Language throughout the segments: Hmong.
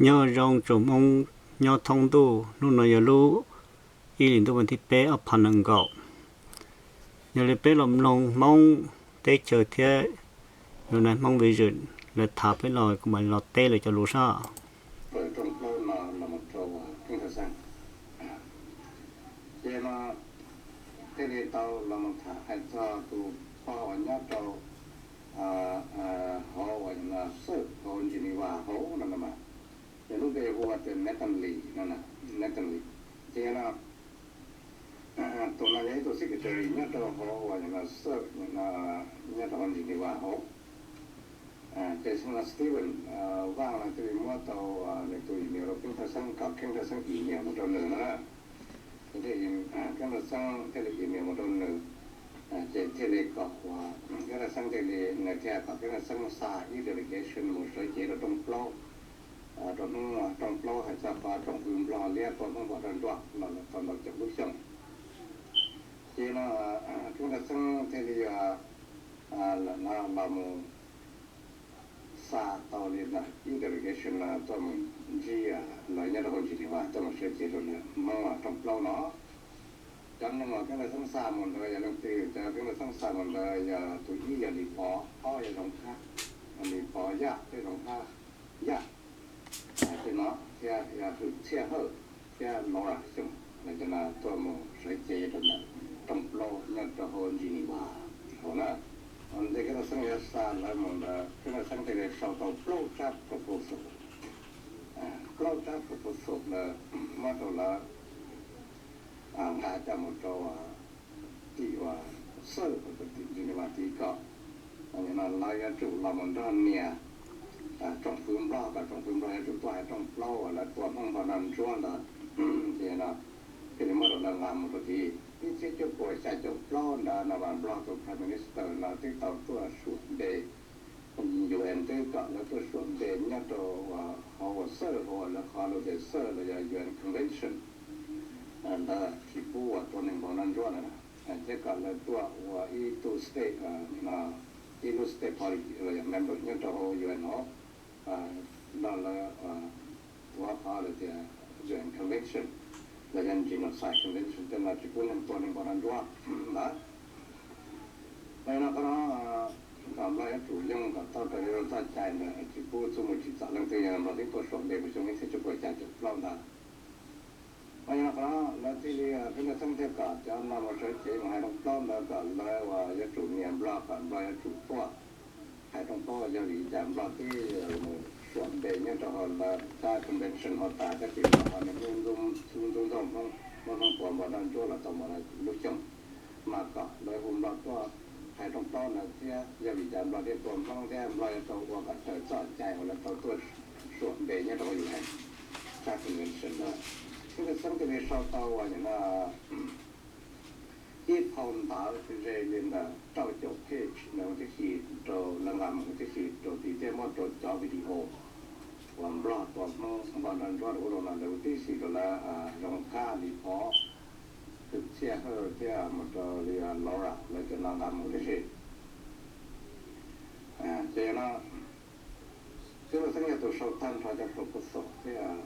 Nyob zoo tsoom Hmoob nyob thoob ntuj, hnub no yog lub ib hlis ntuj vas thib peb ob phav nees nkaum. Yog li peb los mloog Hmoob teb chaws thiab United Hmong Vision lawv tham peb los kuv mam los teb lawv cov lus sab. Ces no thiaj li tau los mus tham hais txog tus pog uas nyob rau hauv uas xawj hauv Geneva hauv no mas, ces lub npe hu ua tias Natalie no, Natalie. Ces no tus no yog ib tug secretary nyob rau hauv uas xawj nyob rau hauv Geneva hauv. Ces xyoo no Stephen Vaj no thiaj li muab tau nws tus email rau Keeb Thaj Xeeb kom Keeb Thaj Xeeb email mus rau nws no na. Ces Keeb Thaj Xeeb thiaj li email mus rau nws, ces thiaj li kom uas Keeb Thaj Xeeb thiaj li nws thiaj kom Keeb Thaj Xeeb xa ib delegation mus sawv cev rau rooj plaub, rau hnub rooj plaub hais txog qhov tsoom fwv Nplog liab tua Hmoob npog rog nruab los tau ntau caum lub xyoo. Ces no Keeb Thaj Xeeb thiaj li lawm no los mus xa tau li ntawm ib delegation no tuaj mus ntsib lawv nyob rau hauv Geneva tuaj mus sawv cev rau lawv Hmoob rooj plaub no. Cov neeg uas Keeb Thaj Xeeb xa mus ntawd yog leej twg? Cov Keeb Thaj Xeeb xa mus ntawd yog tus ib yog Lis Pov, ob yog Zoov Thab, Lis Pov Yaj thiab Zoov Thab Yaj. Ces no thiab yog Hwm Txhiaj Hawj thiab Laura Xyooj, lawv cov no tuaj mus sawv cev rau ntawm rooj plaub nyob rau hauv Geneva hauv na. Ntawm Keeb Thaj Xeeb yuav xa lawv mus ntawd, Keeb Thaj Xeeb thiaj li sau tau plaub tsab proposal, plaub tsab proposal lawv muab rau lawv nqa coj mus rau tim uas xawj tim Geneva tim ko. Lawv yuav tsum los mus nrog nias tsoom fwv Nplog kom tsoom fwv Nplog yuav tsum tuaj hais rooj plaub uas lawv tua Hmoob npog rog nruab ntawd. Ces no thiaj li muab rau lawv nqa mus rau tid. Ib txhiab cuaj puas xya caum plaub ntawd no mas Nplog tus Prime Minister no twb tau tuaj suam npe, UN twb kom lawv tuaj suam npe nyob rau hauv uas xawj hauv uas lawv qhov lus tias xawj los yog UN Convention ntawd tsis pub uas tua neeg npog rog nruab na, thiab kom lawv tuaj ua ib tug state, ib lub state party los yog member nyob rau hauv UN no, nrog lawv ua qhov lawv tias UN Convention los yog Genocide Convention, tej no tsis pub neeg tua neeg npog rog nruab ntawd. Mas no qhov no kom Nplog yuav tsum yoog kom tau raws li lawv txoj cai ntawd, tsis pub txuj mus tsim txom leej twg, yog Nplog twb tuaj suam npe puas xyoo ib txhiab cuaj puas xya caum plaub ntawd. Mas yog no qhov no lawv thiaj li, Keeb Thaj Xeeb thiaj kom cov no mus sawv cev mus hais rooj plaub ntawd kom lawv uas yuav tsum nias Nplog kom Nplog yuav tsum tuaj hais rooj plaub, yog vim li cas Nplog twb mus suam npe nyob rau hauv lawv tsab convention hauv tas, tab sis Nplog ho niaj hnub ntxub ntxub ntxaug Hmoob, muab Hmoob tua npog rog nruab los tau npaum no lub xyoo. Mas kom lawv hu Nplog tuaj hais rooj plaub ntawd thiab, yog vim li cas Nplog thiaj tua Hmoob thiab Nplog yuav tau ua kom raws txoj cai uas lawv tau tuaj suam npe nyob rau hauv UN tsab convention ntawd. Keeb Thaj Xeeb thiaj li sau tau uas nim no ib phau ntawv ze li ntawm rau caum page ntawd huv tib si rau lawv nqa mus huv tib si rau tid thiab muab rau cov video uas Nplog tua Hmoob npog rog nruab rau ub rau no ntawd huv tib si rau lawv Zoov Thab, Lis Pov, Hwm Txhiaj Hawj thiab mus rau li Laura lawv cov no nqa mus huv tib si. Ces yog no Keeb Thaj Xeeb yog tus sau tag nrho cov proposal thiab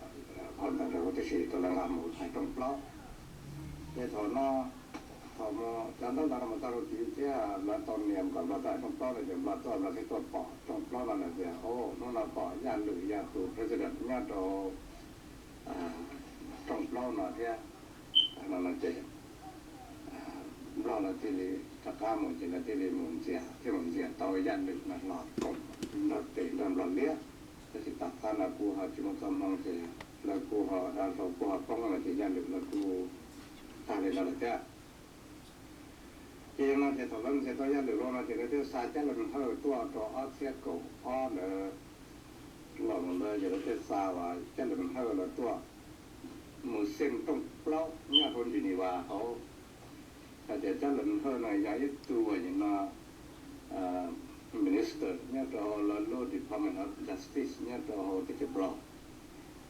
phau ntawv rau huv tib si rau lawv nqa mus hais rooj plaub. Ces thaum no, thaum cov ntaub ntawv no mus txog rau tid thiab lawv tau nias kom Nplog tuaj hais rooj plaub no ces Nplog tuaj, Nplog thiaj tuaj pom rooj plaub no lawm tias, o, hnub no pom Yaj Lwm yog tus president nyob rau rooj plaub no thiab no ces Nplog lawv thiaj li rov qab mus ces lawv thiaj li mus ntxias, thiaj mus ntxias tau Yaj Lwm no los koom nrog tes nrog Nplog liab. Tab sis tom qab no kuj ho tsis muaj txoj hmoo ces lawv kuj ho, dav hlau kuj ho poob lawm ces Yaj Lwm lawv kuj tag li ntawd lawm thiab. Ces yog no ces thaum lawv ntxias tau Yaj Lwm los no ces lawv thiaj xa Cab Leej Hawj tuaj rau ob txhiab kaum ob ntawd los mus ntawd ces lawv thiaj xa uas Cab Leej Hawj lawv tuaj mus xeem rooj plaub nyob hauv Geneva hauv. Hais tias Cab Leej Hawj no yog ib tug uas nim no minister nyob rau hauv lawv lub Department of Justice nyob rau hauv teb chaws Nplog.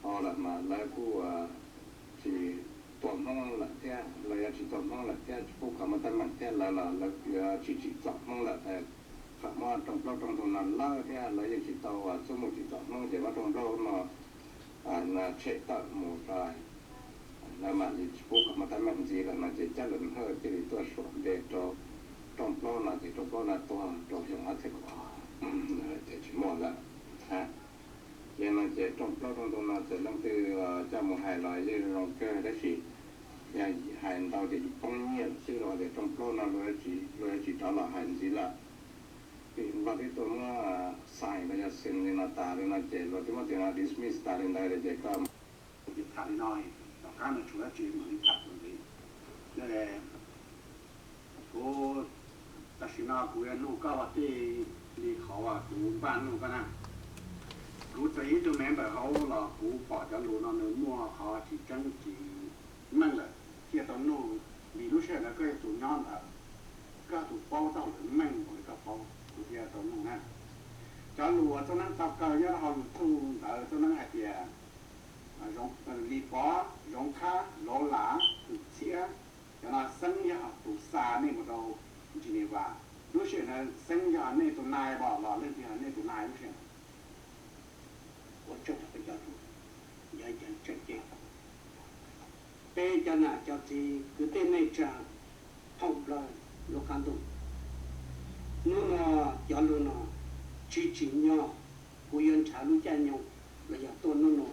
Ho lawm mas lawv kuj tsis tua Hmoob lawm thiab, lawv yuav tsis tua Hmoob lawm thiab, tsis pub kom muaj teeb meem thiab, lawv los lawv yuav tsis tsim txom Hmoob lawm. Kom muab rooj plaub rooj ntug no lawb thiab lawv yeej tsis tau txuj mus tsim txom Hmoob ces muab rooj plaub no tshem tawm mus rau, lawv mam li tsis pub kom muaj teeb meem ntxiv lawm no ces Cab Lwm Hawj thiaj li tuaj suam npe rau rooj plaub no ces rooj plaub no tuag rau xyoo ob txhiab kaum ob, ces tsis muaj lawm. Yog no ces rooj plaub rooj ntug no txawm leej twg coj mus hais los yeej zoo kawg tab sis yog hais ntau ces yus poob nyiaj lawm xwb los tias rooj plaub no luag yuav tsis rov los hais ntxiv lawm. Vim luag twb tuaj muab sign los yog sign li no tas li no ces luag twb muab tus no dismiss tas li ntawd lawm ces koj tham li no, tom qab no tshuav dab tsi mam li tham ntxiv. Kuv, tam sim no kuv yuav nug koj ua tij li qhov uas kuv npaj nug koj na. Kuv txawm ib tug member hauv los kuv pom cov lus no nws muaj qhov tsis tseeb tsis meej lawm thiaj tau nug, vim lub sij hawm ntawd koj yog tus nyob ntawd, koj yog tus paub txog lawv meej npaum li koj paub kuv thiaj tau nug na. Cov lus uas Txooj Neeb tau kaw nyob rau hauv YouTube ntawd Txooj Neeb hais tias Lis Pov, Zoov Khab, Lov Lam, Hwm Txhiab, cov no Xeeb yog tus xa nej mus rau Geneva. Lub sij hawm ntawd Xeeb yog nej tus nai pom los leej twg yog nej tus nai lub sij hawm ntawd? Ua tsaug rau peb cov lus, yog ib cov tseem ceeb. Peb cov nam cov txiv kwv tij neej tsa thoob plaws lub qab ntuj, hnub no cov lus no tsis tsim nyog kuv yuav nrhav lub caij nyoog los yog tuaj hnub no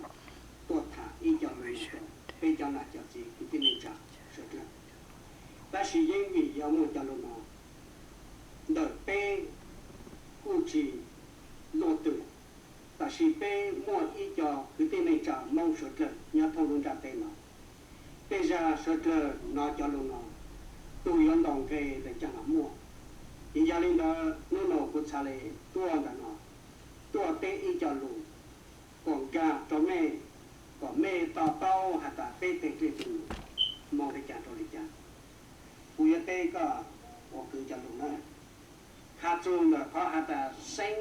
tuaj tham ib co lus no rau peb cov nam cov txiv kwv tij neej tsa sawv daws. Tab sis yeej vim yog muaj cov lus no ntawm peb kuj tsis luaj twg, tab sis peb muaj ib co kwv tij neej tsa Hmoob sawv dlawg nyob thoob lub ntiaj teb no, tej zag sawv dlawg hnov cov lus no, tus yuav ntaus nqe lawm caag los muaj. Ces yog li ntawd hnub no kuv txhad li tuaj ntawm no, tuaj teb ib co lus kom nkag rau mej, kom mej to taub has tas peb teg dlej tug lus moog li cas rau li cas. Kuv yuav teb koj ua kwv cov lus na, has txug ntawm qhov has tas Xeeb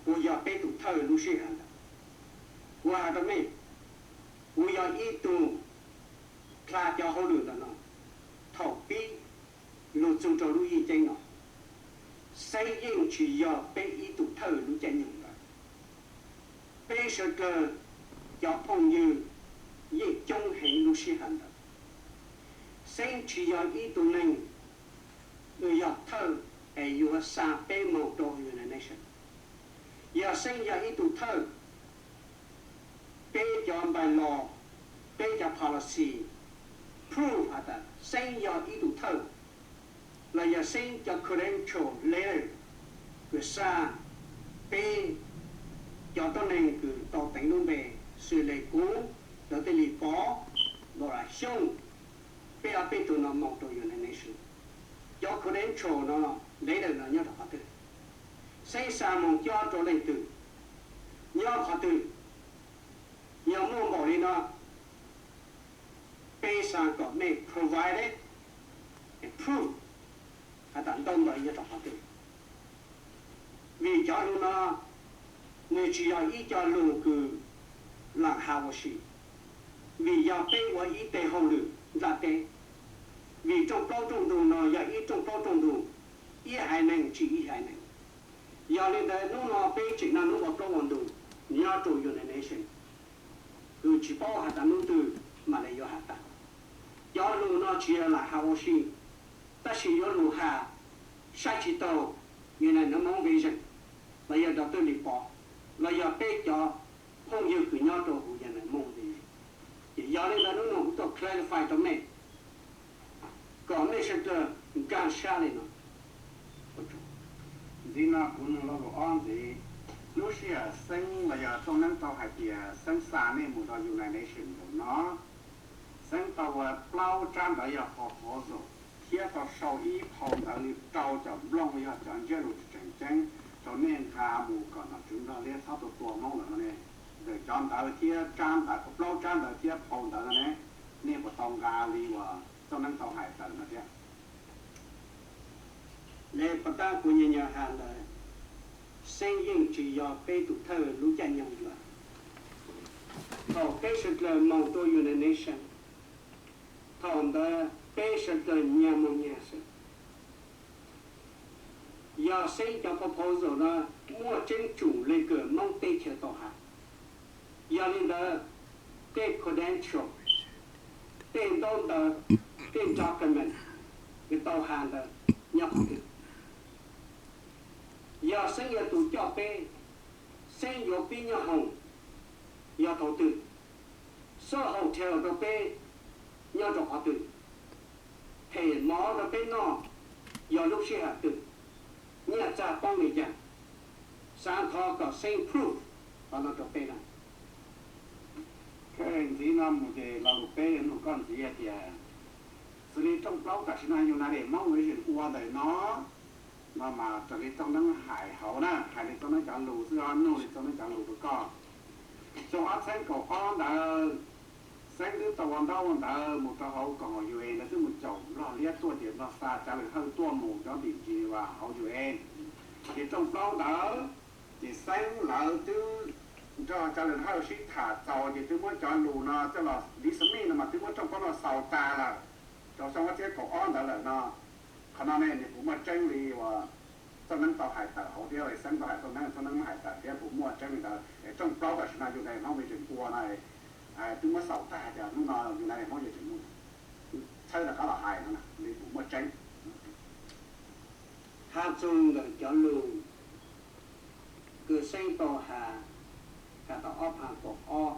puas yog peb tug thawj lub sij hawm ntawd. Kuv has rau mej, kuv yog ib tug dlha cov hauj lwm ntawm no, thaum pib lug txug rau lub yeej ceeb no, Xeeb yeej tsis yog peb ib tug thawj lub caij nyoog ntawd. Peb sawv dlawg cov phooj ywg yeej coob heev lub sij hawm ntawd. Xeeb tsis yog ib tug neeg uas yog thawj es yuav xa peb moog rau United Nations. Yog Xeeb yog ib tug thawj, peb cov bylaw, peb cov policy prove has tas Xeeb yog ib tug thawj, los yog Xeeb cov credential letter kws xa peb cov tuab neeg kws tau teev lub npe, xws le kuv, Dawm Tij Lis Pov, Lora Xyooj, peb ob peb tug no moog rau United Nations. Cov credential no, letter no nyob rau qhov twg? Xeeb xa moog cob rau leej twg? Nyob qhov twg? Yog muaj npaum li no, peb xaav kom mej provide proof has tas ntau ntawd nyob rau qhov twg. Vim cov lug no nws tsis yog ib co lug kws laam has ua si, vim yog peb ua ib teg hauj lwm nplaj teb. Vim rooj plaub rooj ntug no yog ib rooj plaub rooj ntug, ib haiv neeg tsim ib haiv neeg. Yog li ntawd hnub no peb tseem noj hnub ua plaub ua ntug nyob rau United Nations, kws tsis paub has tas hnub twg mam li yuav has tas. Cov lug no tsis yog laam has ua si, tab sis yuav lug has saib tsis taug United Nations Vision, los yog Dawm Tij Lis Pov, los yog peb cov phooj ywg kws nyob rau huv United Nations Vision. Ces yog li ntawd hnub no kuv tuaj clarify rau mej, kom mej sawv dlawg nkaag sab li no. Ntxiv no kuv nug lo lus ob ntxiv. Lub sij hawm Xeeb los yog Txooj Neeb tau hais tias Xeeb xa nej mus rau United Nations nkaus no, Xeeb tau ua plaub tsab ntawv yog proposal thiab tau sau ib phau ntawv li rau caum nplooj yog cov ntsiab lus tseem ceeb rau nej nqa mus kom nom tswv Nplog Liab txhob tua tua Hmoob lawm no ne. Ntawm cov ntawv thiab tsab ntawv, plaub tsab ntawv thiab phau ntawv no ne, nej puas tau nqa li uas Txooj Neeb tau hais tawm no thiab? Le pov tab kuv nyuam nyuam has ntawd, Xeeb yeej tsis yog peb tus thawj lub caij nyoog lawm. Thaum peb sawv dlawg moog rua United Nations, thaum ntawd peb sawv dlawg nyag moog nyag xwb. Yog Xeeb cov proposal no muaj tseeb tsum le kws Moob teb chaws tau has, Yog li ntawd, tej credential, tej ntaub ntawv, tej document, kws tau has ntawd nyob qhov twg? Yog Xeeb yog tus coj peb, Xeeb yuav pib nyob hoos yog thaum twg? Xab hotel rau peb nyob rau qhov twg? Them mov rau peb noj yog lub sij hawm twg? Nyiaj txiag poob li cas? Xav thov kom Xeeb proof qhov no rau peb na. Ntxiv no mus ces lo lus peb nug koj ntxiv hais tias, xws li rooj plaub tam sim no United Hmoob Vision ua ntawm no, no mas raws li txoj neeb hais hauv na, hais li txoj neeb cov lus xwb, nug li txoj neeb cov lus rau koj. Xyoo ob txhiab kaum ob ntawd, Xeeb twb tau ua ntaub ua ntawv mus rau hauv koom haum U N ntawd, twb mus caum Nplog liab tuaj ces Nplog xa Chavleem Hawj tuaj mus nyob tim Geneva hauv U N. Ces rooj plaub ntawd ces Xeeb lawv twb nrog Chavleem Hawj sib tham txaus ces twb muab cov lus no coj los, Lee Smith no mas twb muab rooj plaub no xaus tas lawm rau xyoo ob txhiab kaum ob ntawd lawm no. Qhov no ne nws puas muaj tseeb li uas txoj neeb tau hais tawm hauv thiab Xeeb tau hais txoj neeb, txoj neeb muab hais tawm thiab puas muaj tseeb li ntawd? Es rooj plaub tam sim no United Hmoob Vision ua no twb muab xaus tag tias hnub no United Hmoob Vision mus txhawb rov qab los hais no li puas muaj tseeb? Has txug ntawm cov lus kws Xeeb tau has, has tau ob phav kaum ob,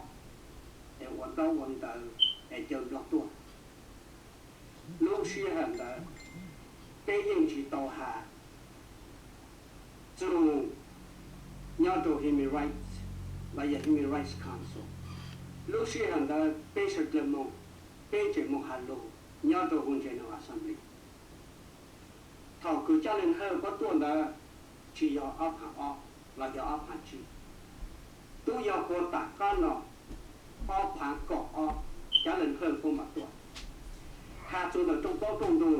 es ua ntaub ua ntawv es caw Nplog tuaj. Lub sij hawm ntawd peb yeej tsis tau has txug nyob rau Human Rights los yog Human Rights Council. Lub sij hawm ntawd peb sawv dlawg moog, peb tseem moog has lus nyob rau hu General Assembly. Thaum kws Chavleem Hawj puab tuaj ntawd tsis yog ob phav ob los yog ob phav tsib, tub yog puag tam qab no ob phav kaum ob Chavleem Hawj puab mam tuaj. Has txug ntawm rooj plaub rooj ntug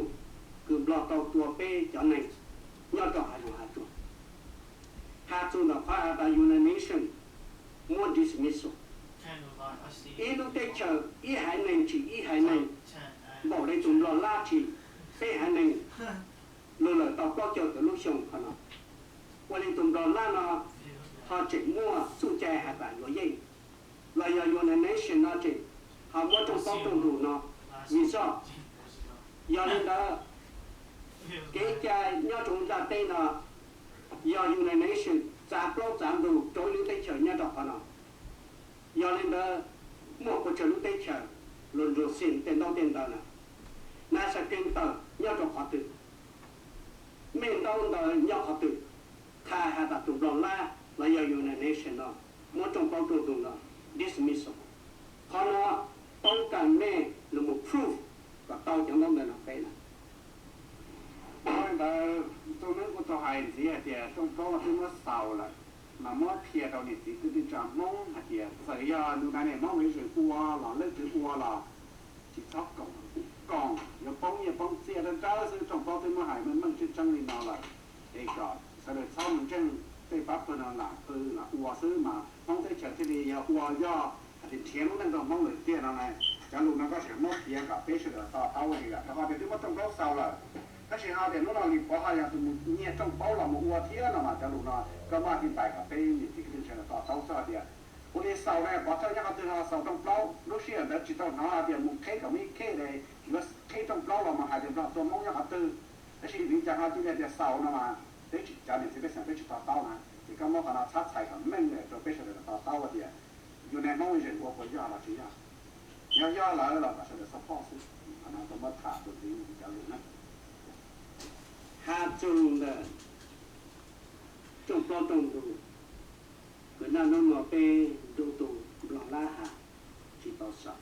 kws Nplog tau tua peb cov neeg nyob rau hav zoov hav tsuag. Has txug ntawm qhov has tas United Nations muab dismissal ib lub teb chaws ib haiv neeg tsim ib haiv neeg npaum li tus Nplog Lab tsim peb haiv neeg lug lawm tau plaub caug tawm lub xyoo qhov no. Ua li tus Nplog Lab no ho tseem muaj txuj cai has tas yuav yeej los yog United Nations no tseem ho muab rooj plaub rooj ntug no vim zoj. Yog li ntawd kev cai nyob rau nplaj teb no yog United Nations txav plaub txav ntug rau ib lub teb chaws nyob rau qhov no. Yog li ntawd muaj puas tsawg lub teb chaws luag nrug xim tej ntaub tej ntawv na? Nab sa keeb tawm nyob rau qhov twg? Mej ntaub ntawv nyob qhov twg qha has tas tus Nplog Lab los yog United Nations no muab rooj plaub rooj ntug no dismissal? Qhov no poob kas mej lug mus proof kom tau cov ntaub ntawv no peb na. Ntawd tub neeb kuj tau hais ntxiv hais tias rooj plaub no twb muab xaus lawm, mas muab qhia rau niam txiv kwv tij neej tsa Hmoob hais tias txawm yog United Hmoob Vision ua los leej twg ua los tsis txhob koom, koom yuav poob nyiaj poob txiaj dawb dawb xwb. Rooj plaub twb muab hais meej meej tseeb tseeb li no lawm, es kom sawv daws txhob mus ntseeg tej pab pawg no lam pw lam ua xwb mas Hmoob teb chaws thiaj li yog ua yog hais tias nrhiav lub neej rau Hmoob lawm tiag no na. Cov lus no koj sim muab qhia kom peb sawv daws to taub li yom, rau qhov tias twb muab rooj plaub xaus lawm. Tab sis ho tias hnub no Lis Pov ho yog tus mus nyiag rooj plaub los mus ua thiab no mas cov lus no koj muab hais ti npais kom peb niam txiv kwv tij sawv daws to taub txog tias ua li xaus na, pov thawj nyob qhov twg ho xaus rooj plaub, lub sij hawm ntawd tsis tau hnov hais tias mus qheb kom muaj ib khej es yuav qheb rooj plaub los mus hais tias Nplog tua Hmoob nyob qhov twg. Tab sis vim li cas ho cia li tias xaus no mas peb tsis, cov niam txiv pej xeem peb tsis to taub na. Ces koj muab qhov no txhab txhais kom meej rau peb sawv daws to taub tias yus niag Hmoob Vision ua puas yog los tsis yog. Yog yog lawm los kom sawv daws support xwb. Qhov no koj muab tham tus txiv cov lus na. Has txug ntawm rooj plaub rooj ntug, kws naj nub no peb nrug tug Nplog Lab has tsis tau xaus.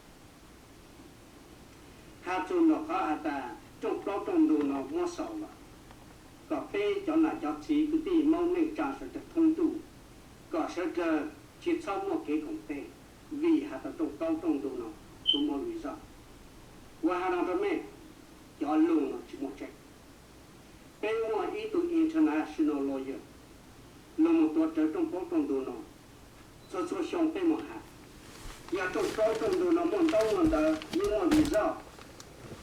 Has txug ntawm qhov has tas rooj plaub rooj ntug no muab xaus los, kom peb cov nam cov txiv kwv tij Hmoob neej tsa sawv dlawg thoob ntuj, kom sawv dlawg tsis txhob muaj kev koom tes, vim has tas rooj plaub rooj ntug no tub muab vim zoj. Ua has no rau mej, cov lus no tsis muaj tseeb. Peb muaj ib tug international lawyer lug mus tuav rawv rooj plaub rooj ntug no. Txhua txhua xyoo peb mus has, yog rooj plaub rooj ntug no muaj ntaub muaj ntawv yeej muaj vim zoj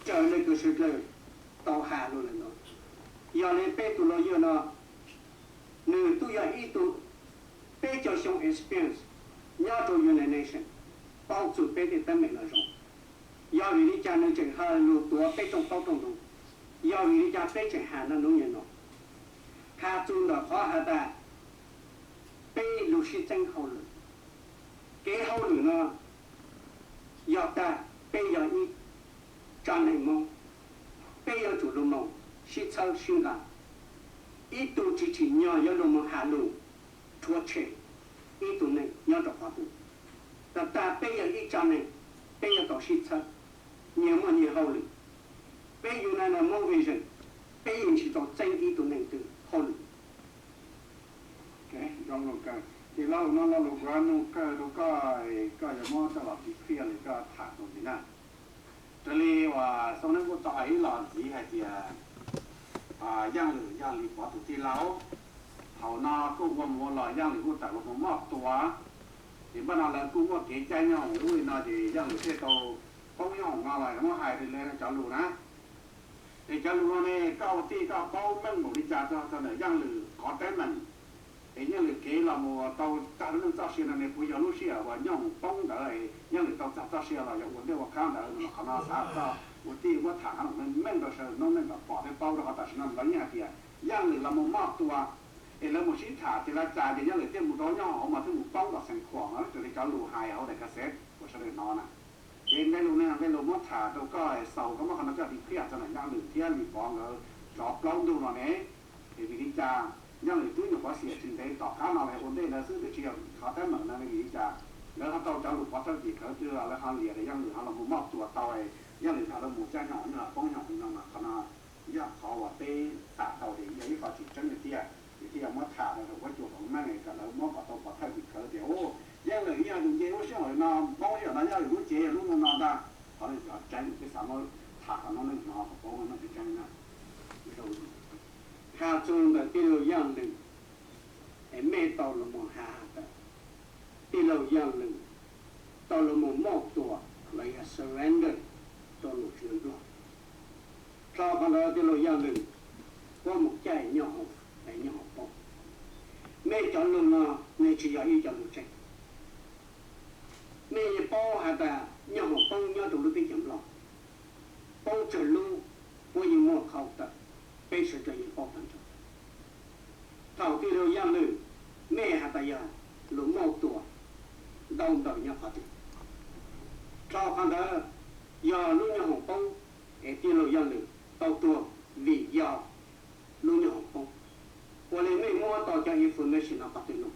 raws le kws sawv dlawg tau has lug lawm no. Yog li peb tug lawyer no, nws tub yog ib tug peb caug xyoo experience, Nyob rau United Nations paub txug peb tej teeb meem no zoo, yog vim li cas nws tseem hais lus tuav peb rooj plaub rooj ntug? Yog vim li cas peb tseem has naj nub nyiaj no? Has txug ntawm qhov has tas peb lug sib txeeb hauj lwm. Kev hauj lwm no yog tas peb yog ib tsav neeg Moob, peb yuav tsum lug moog sib txhawb sib nqaa. Ib tug tsi tsim nyog yuav lug moog has lug rhuav tshem ib tug neeg nyob rau qhov twg. Tag tag peb yog ib tsav neeg, peb yuav tau sib txhawb, nyias muaj nyias hauj lwm. Peb United Hmong Vision, peb yeej tsi tau txeeb ib tug neeg twg hauj lwm. Tij laug, no lo lus kuv nug kawg rau koj, koj yuav muab coj los piv qhia li koj tham tau ntxiv na. Raws li uas Xoo Neej kuj tau hais ib los ntxiv hais tias Yaaj Lwm yog Lis Pov tus tij laug. Thaum no kuj ua mus ua los Yaaj Lwm kuj tawm los mus moj tua. Ces npaj no lawv kuj muaj kev caij nyob hoom ub li no ces Yaaj Lwm thiaj tau poob nyob hoom no los muab hais li cov lus na. Es cov lus no ne koj ua tij koj paub meej npaum li cas txog ntawm Yaaj Lwm qhov teeb meem, es Yaaj Lwm kev los mus tau tag lub neej txoj sia no ne puas yog lub sij hawm uas nyob hoom poob ntawd Yaaj Lwm tau txag txoj sia los yog ua ntej ua qab ntawd no? Qhov no xav kom koj ua tij muab tham meej rau sawv daws noob neej kom pom thiab paub rau qhov tam sim no lawv yeej hais tias Yaaj Lwm los mus moj tua, es lawv mus sib tham tias li cas ces Yaaj Lwm thiaj mus rau nyob hoom mas thiaj mus poob tom Xeev Khuam no raws li cov lus hais hauv daim ka xev uas sawv daws hnov na. Ces nqe lus ne nqe lus muab tham rau koj xaus, koj muab qhov no coj piv qhia txog ntawm Yaaj Lwm thiab Lis Pov nkawd tsov plaub ntug no ne. Es vim li cas Yaaj Lwm twb nyuam qhuav xiam tsis ntev tom qab no los ua ntej ntawd xwb twb tsis yog qhov teeb meem no vim li cas lawv ho tau cov lus pov thawj tim khawv twg lawv ho liam tias Yaaj Lwm ho los mus moj tua tau, Yaaj Lwm tham lawv mus caij nyoog nws ho poob nyoog li no mas qhov no yog qhov uas peb xam tau tias yog ib qho tsis tseeb tiag tiag. Ces thiaj muab tham rau huab cua hauv meej kom lawv muab kom tau pov thawj tim khawv tias Yaaj Lwm yog tus nce lub sij hawm no, poob sij hawm no Yaaj Lwm lub cev yog lub no no ntag. Qhov no cov tseeb peb xav muab tham kom noob neej hnov kom paub no tseeb tseeb na. Has txug ntawm tij laug Yaaj Lwm, es mej tau los mus has has tas tij laug Yaaj Lwm tau los mus moj tua los yog surrender rau nom tswv Nplog. Dhau qhov ntawd tij laug Yaaj Lwm puab mus caij nyob hoom, nyob hoom poob. Mej cov lug no nws tsis yog ib cov lug tseeb. Mej yeej paub has tas nyob hoom poob nyob rau lub teb chaws Nplog, poob tsawg lub puab yeej muaj qhov tawm, peb sawv daws yeej paub tag nrho. Thaum tij laug Yaaj Lwm, mej has tas yog lug moj tua ntau ntawm nyob qhov twg? Dhau qhov ntawd, yog lub nyob hoom poob, es tij laug Yaaj Lwm tau tuag vim yog lub nyob hoom poob. Ua li mej muab tau cov information no qhov twg no?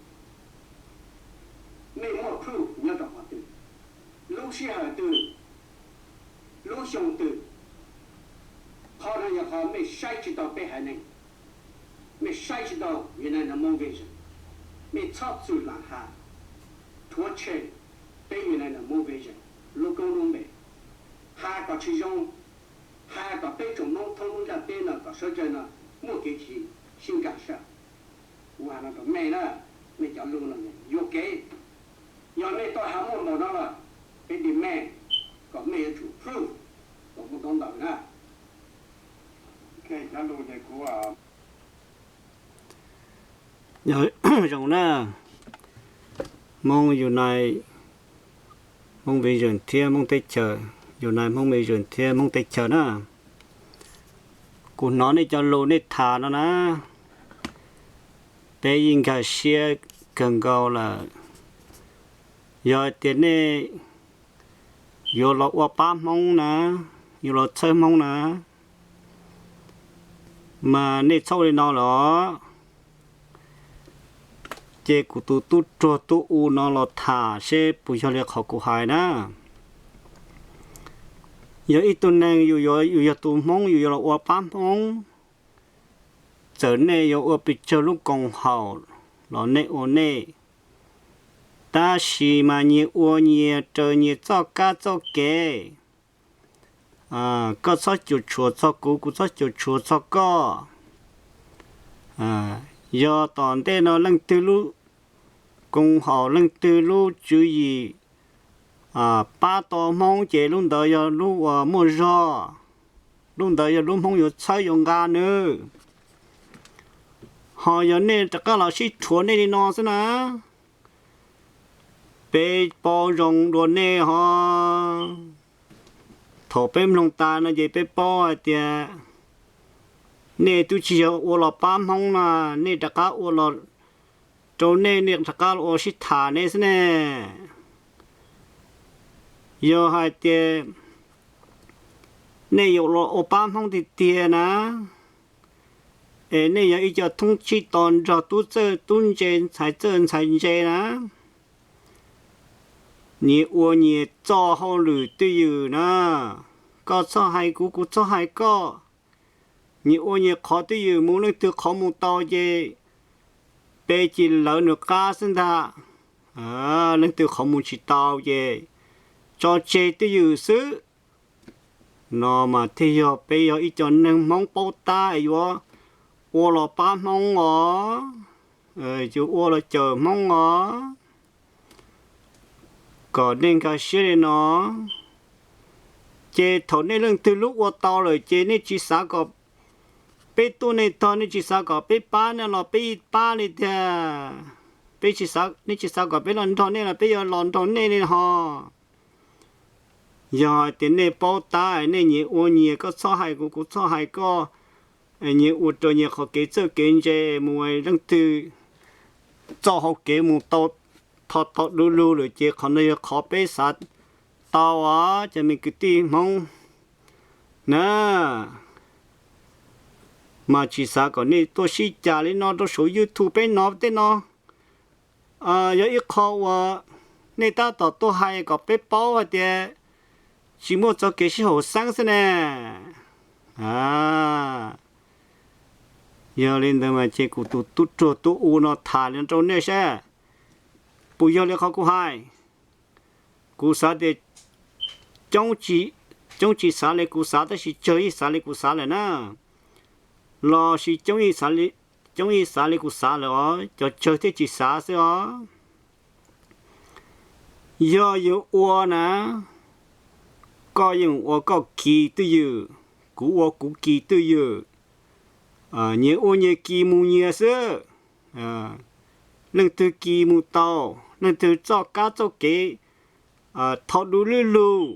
Mej muaj proof nyob rau qhov twg? Lub sij hawm twg? Lub xyoo twg? Qhov no yog qhov mej saib tsis tau peb haiv neeg, mej saib tsis tau United Hmong Vision, mej txhob txwm lam has rhuav tshem peb United Hmong Vision lub koob lub npe, has kom tsis zoo, has kom peb tsoom Hmoob thoob lub ntiaj teb no kom sawv daws no muaj kev sib nkag siab. Kuv has no rau mej na, mej cov lug no yuam kev. Yog mej tau has muaj npaum no lawm, peb demand kom mej yuav tsum proof kom muaj ntaub ntawv na. Zoo na, Hmoob Unite, Hmoob Vision thiab Hmoob Teb Chaws, Unite Hmoob Vision thiab Hmoob Teb Chaws na, kuv hnov nej cov lus nej tham no na, peb yeej nkag siab kawg nkaus lawm. Yog tias nej yuav los ua pab Hmoob na, yuav los txhawb Hmoob na, mas nej txhob ua li no los. Ces kuv tus tub ruag tub u no los tham seb puas yog li qhov kuv hais na. Yog ib tug neeg yus yog tus Hmoob yus yuav los ua pab Hmoob, txawm nej yuav ua pes tsawg lub koom haum los nej ua nej, tab sis mas nyias ua nyias raws nyias txoj kab txoj kev. Koj txhob cuam tshuam txog kuv, kuv txhob cuam tshuam txog koj. Yog tom ntej no leej twg lub koom haum, leej twg lub tswv yim pab tau Hmoob ces lub ntawd yog lub uas muaj zog, lub ntawd yog lub Hmoob yuav txhawb yuav nqa nws. Ho yog nej rov qab los sib rhuav nej li no xwb na, Peb paub zoo dua nej ho. Thaum peb mloog tas no ces peb paub hais tias nej twb tsis yog ua los pab Hmoob na, nej rov qab ua los rau nej, nej rov qab ua sib tham nej xwb ne. Yog hais tias nej yuav los ua pab Hmoob tiag tiag na, es nej yog ib co thoob tsib to nrog tub txawj tub ntse ntxhais txawj ntxhais ntse na, nyias ua nyias txoj hauj lwm twj ywm na, koj txhob hais kuv, kuv txhob hais koj. Nyias ua nyias qhov twj ywm mus, leej twg qhov mus tau ces peb cia li lawv nws qab xwb ntag. Leej twg qhov mus tsis tau ces tso tseg twj ywm xwb. No mas thiaj yog peb yog ib co neeg Hmoob paub tab es yuav ua los pab Hmoob os, yuav ua los cawm Hmoob os, kom nej nkag siab li no. Ces thaum nej leej twg lub ua tau lawm ces nej tsis xav kom peb tuaj nej tog, nej tsis xav kom peb pab nej los peb pab li tiag, peb, nej tsis xav kom peb los nrog nej los peb yuav los nrog nej li ho. Yog hais tias nej paub tab, nej nyias ua nyias, koj txhob hais kuv, kuv txhob hais koj, nyias ua rau nyias qhov kev txawj kev ntse mus, leej twg txoj hau kev mus tau tho tho du lug lawm ces qhov no yog qhov peb xav tau os cov me kwv tij Hmoob na. Mas tsis xav kom nej tuaj sib cav li no rau saum YouTube peb no tej no. Yog ib qho uas nej tab tom tuaj hais kom peb paub hais tias tsis muaj txoj kev sib haum xeeb xwb ne. Yog li ntawd mas ces kuv tus tub ruam tub u no tham li no rau nej saib, puas yog li qhov kuv hais? Kuv xav tias coob tsis xav li kuv xav tab sis tsawg yeej xav li kuv xav lawm na, los sis coob yeej xav li kuv xav lawm os, cov tsawg thiaj tsis xav xwb os. Yog yus ua na, koj yeej ua koj kis twj ywm, kuv ua kuv kis twj ywm, nyias ua nyias kis mus nyias xwb. Leej twg kis mus tau, leej twg txoj kab txoj kev tho du lug lug,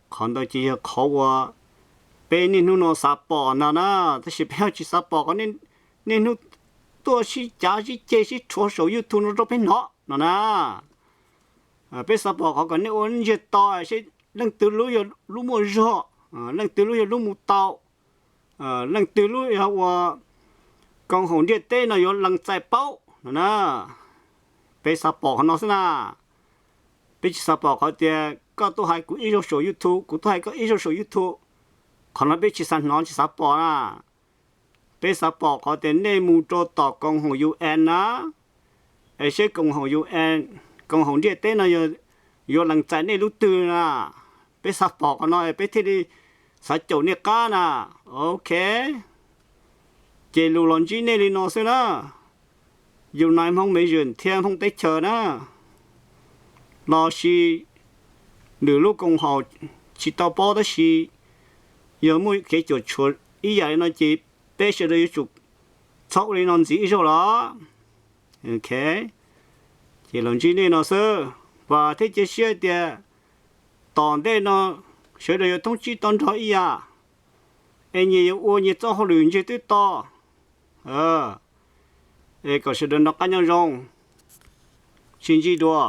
qhov ntawd ces yog qhov uas peb niaj hnub no xav pom ntag na. Tab sis peb ho tsis xav pom qhov niaj hnub tuaj sib cav sib ceg sib rhuav saum YouTube no rau peb hnov no na. Peb xav pom qhov kom nej ua ntsiag to seb leej twg lub yog lub muaj zog, leej twg lub yog lub mus tau, leej twg lub yog ua koom haum ntiaj teb no yuav lees txais paub no na. Peb xav pom qhov no xwb na. Peb tsis xav pom qhov tias koj tuaj hais kuv ib zaug saum YouTube, kuv tuaj hais koj ib zaug saum YouTube. Qhov no peb tsis xav hnov tsis xav pom na. Peb xav pom qhov tias nej mus rau tom koom haum U N na, es seb koom haum U N, koom haum ntiaj teb no yuav lees txais nej lub twg na. Peb xav pom qhov no peb thiaj li xav caum nej qab na. Ok, ces lus los ntsib nej li no xwb na. United Hmong Mission thiab Hmoob teb chaws na, los sis nws lub koom haum tsis tau paub tab sis yog muaj kev cuam tshuam ib yam li no ces peb sawv daws yuav tsum txhob ua li no ntxiv ib zaug los. Ok, ces los ntsib nej no xwb, vam thiab cia siab tias tom ntej no sawv daws yuav thoob tsib to nrog ib yam, es nyias yuav ua nyias txoj hauj lwm ntsiag twb to, es kom sawv daws noj qab nyob zoo, sib ntsib dua.